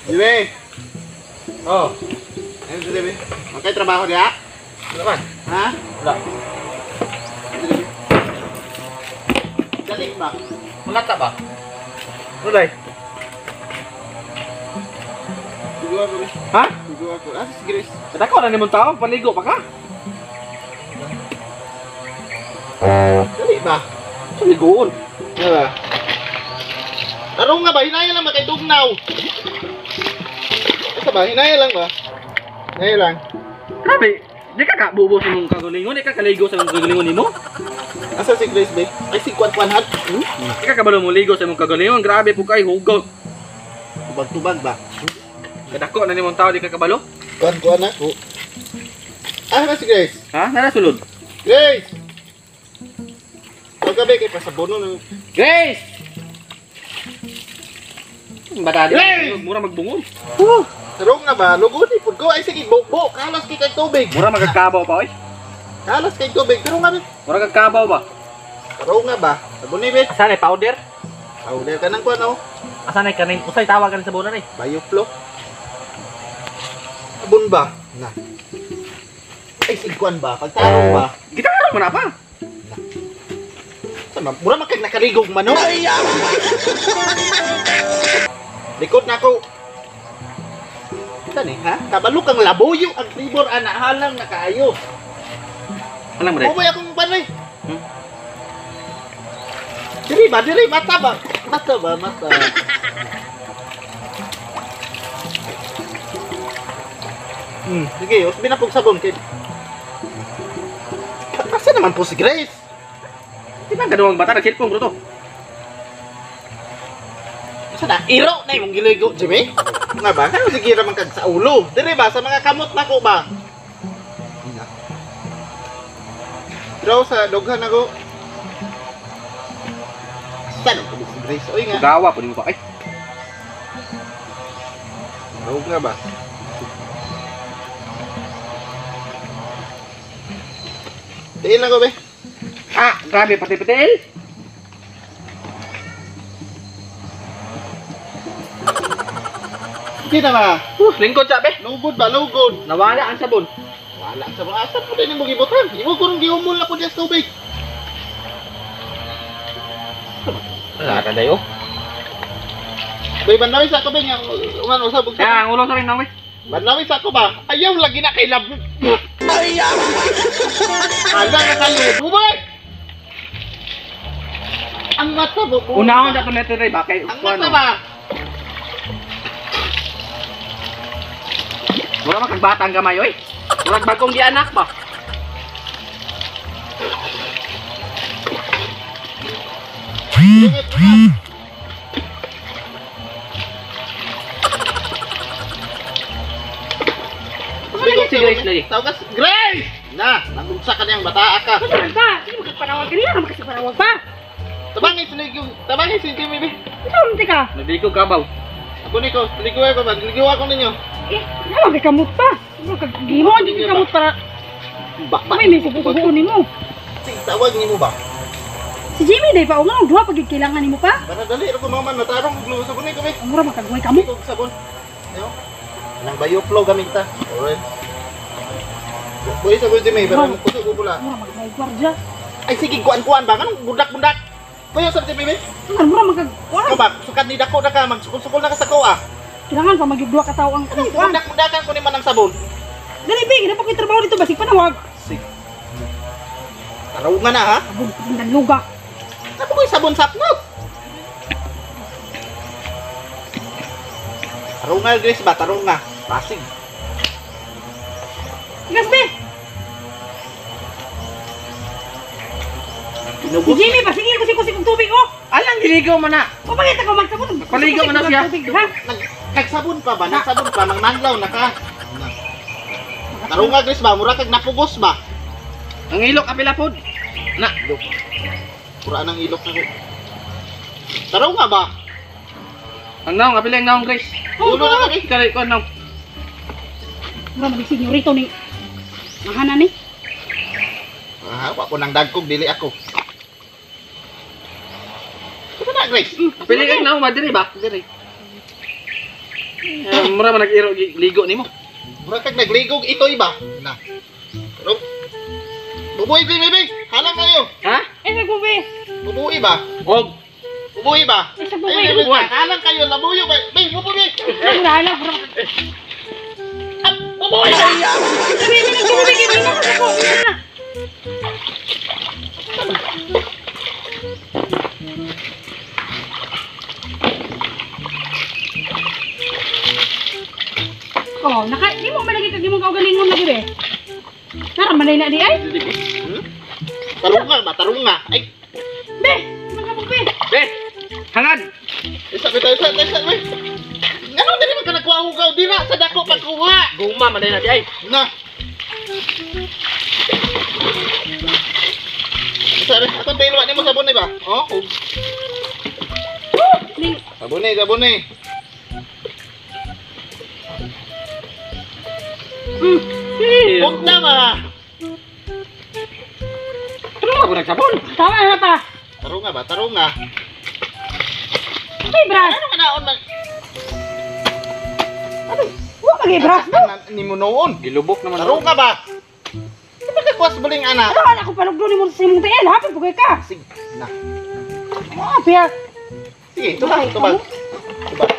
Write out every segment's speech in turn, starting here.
Jimmy! Oh. Ayun si Jimmy. Okay, trabaho niya? Wala man. Ha? Wala. Dali ba? Wala ta ba? Wala. Tugo ako. Ha? Tugo ako. Ah, si Grace. Kadako na nimong tao, paligo pa ka? Dali ba? Paligoon. Nga ba? Tarong nga ba? Hinaya lang ba kay Tugnaw? Asa ba? Hinaya lang ba? Hinaya lang. Grabe. Di ka kabubo sa mong kagalingon, di ka kaligo sa mong kagalingon nimo. Asa si Grace ba? Ay, si Kwan Kwan Hat. Hmm? Di ka kabalo mo ligo sa mong kagalingon, grabe po kay hugaw. Tubag-tubag ba? Kadako na nimong tao, di ka kabalo? Kwan Kwan ako. Ah, na si Grace? Ha? Nara sulod. Grace! Pagkabi kay pasabono ng... Grace! Bata di, mura magbungol. Tarong nga ba? Lugod ipod ko. Ay sige, bo. Kalas kay kay tubig. Mura magkakabaw pa, oy. Kalas kay tubig. Tarong nga ba? Mura magkakabaw ba? Tarong nga ba? Sabon ni, be. Asa na powder? Powder ka ng kuan, oh. Asa na kanin? Usay tawag ka sa bunan, eh. Bioflow. Sabon ba? Na. Ay, sige, kuan ba? Pagtarong ba? Gitarong mo na pa. Sama, mura man kag nakarigog manok. Likod na ako. Tani, ha? Kabalo kang labuyo ang tribor ana halang na kaayo. Alam mo rin. Ubay akong panay. Hmm? Diri ba, diri mata ba? Mata ba, mata. Sige, usbi na pong sabon kay. Asa naman po si Grace? Di ba ganung bata nag-cellphone bro to? Asa na? Iro na imong giligo, Jimmy? Nga ba? Kano sige raman kag sa ulo? Diri ba sa mga kamot nako ba? Draw sa doghan ako. Asa na po si Grace? Oy nga. Gawa po nimo pa. Ay, Draw nga ba? Tiin lang ko be. Ah, grabe pati patil. Hindi na ba? Lingkod sa be. Lugod ba? Lugod. Nawala ang sabon. Wala sa mga asa po din mo gibutan. Imo ko rong giumol na po diya sa tubig. Wala ka dayo. Bay banlawi sa ako ba nga umano sa bugsa. Kaya ang ulo sa rin nang we. Banlawi sa ako ba? Ayaw lagi na kay lab. Ayaw. Ala na kayo. Bubay. Ang mata mo. Unahon sa to rin ba kay Ang mata ba? Mura man kag bata ang gamay oy. Murag bagong gianak ba? Si Grace lagi. Tawag ka Grace! Na, nagugsa ka niyang bataa ka. Ano ba? Sige magkapanawag ka niya, magkasipanawag pa. Tabangin sa ligo. Tabangin sa Jimmy be. Ikaw unti ka. Nagligo kabaw. Ako niko, ligo ako ba? Ligo ako ninyo. Eh, ano kay kamot pa? Ano kag gimo ang di kamot para Bakba. may subo-subo nimo. Sige, tawag nimo ba? Si Jimmy day pa unang duha pag kailangan nimo pa. Para dali ra ko maman natarong og luwa sabon ko be. Ang mura makagmay kamot. Ligo sabon. Ayo. Nang bioflow gamit ta. Alright. Boy sa Jimmy, pero mo kusog ko bula. Mura magmay gwardiya. Ay sige, kuan-kuan ba kanang bundak-bundak. Kuya sa Jimmy be. Ang mura magag kuan. Ka ba? Sukat ni dako na ka, magsukol-sukol na ka sa ko ah. Kailangan pa magyud duha ka tawo ang Anong kuan. bundak-bundakan ko ni man ang sabon? Dali be, gina pa ko'y trabaho dito basig panawag. Sige. Tarungan na ha. Sabon ng luga. Ano ko'y sabon sapnot? Tarunga Grace ba? Tarunga. Pasig. Tigas be. Si Pinugos. Jimmy ba sige kusik-kusik og tubig oh. Alang giligo mo na. O bakit ako magsabon? Paligo mo na siya. Tubig, ha? Nagsabon pa ba? Nagsabon pa? Mangnanglaw na ka. Tarunga Grace ba? Mura kag napugos ba? Ang ilok apila pod. Na. Ilok. Pura nang ilok na ko. Tarunga ba? Ang naong apila ang naong Grace. Ulo na kami. Kare ko naong. Mura mag senyorito ni. Mahana ni. Ah, wa ko nang dagkog dili ako. Ano na, Grace? Pili kag naong ba diri ba? Diri. Mura man nag-iro ligo nimo. Mura kag nagligog itoy ba? Na. Pero bubuhi di baby. Halang kayo. Ha? Eh, sa gubi. Bubuhi ba? Og Bubuhi ba? Eh, sa bubuhi. Ay, baby, halang kayo labuyo ba? Bay, bubuhi. Ang hala, bro. Ah, bubuhi. Sabi mo nagbubi kay Bina ko. Oh, naka di mo malagi kag imong kaugalingon lagi be. Nara man na di ay. Hmm? Tarunga ba? Tarunga. Ay, Be, mga be. Be. Hangad. isa bitaw isa, isa, isa. Ngano dili man ka nagkuha hugaw dira sa dako pagkuha. Guma man na di ay. Na. Isa rin, akong tayo ni mo sabon ba? Oh, Ning sabon ni, sabon ni. Eh, Huwag na ba? Ano ako nagsabon? tama na pa. Tarunga ba? Tarunga. Ay, bras. Ano ka naon man? Wa magi bras do. Ni mo noon. Gilubok naman. Tarunga ba? Di ba kakuha sa buling ana? Ano ana ko palugdo nimo sa imong tiil, hapit bugay ka. Sige, na. Ah, piya. Sige, tubag, tubag. Tubag.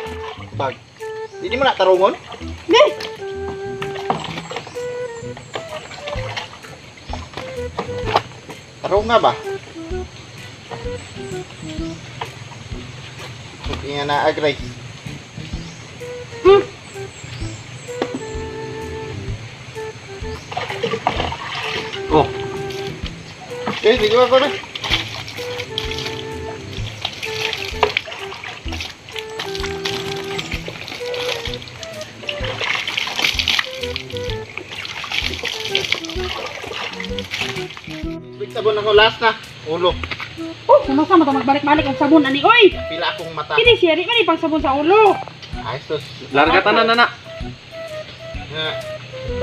Tubag. Di mo na tarungon? Be. Tarunga ba? Hindi nga na agree. Oh. Okay, sige ba ko na. Big sabon ako last na. Ulo. Oh, sama-sama ta magbalik-balik ang sabon ani oy. Pila akong mata. Kini siya di man pang sabon sa ulo. Ay, sus. Larga tanan na na. Nga.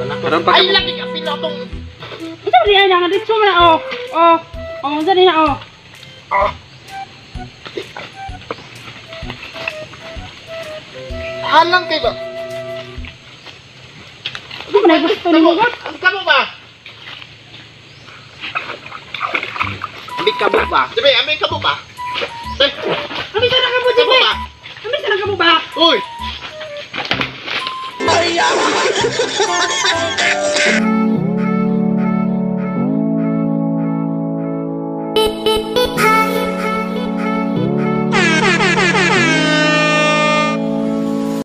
Wala ko. Karon pa Ay, lagi ka pila akong. Unsa di ay nga ditso man na, oh. Oh. Oh, unsa di na oh. Ah. Halang kay ba? Ano man ay gusto nimo god? Ang kamo ba? Ambi kabo ba? Dibe, ambi kabo ba? Eh, Kami sa nakabo kabo di ba? Kami sa nakabo ba? Uy! Ay,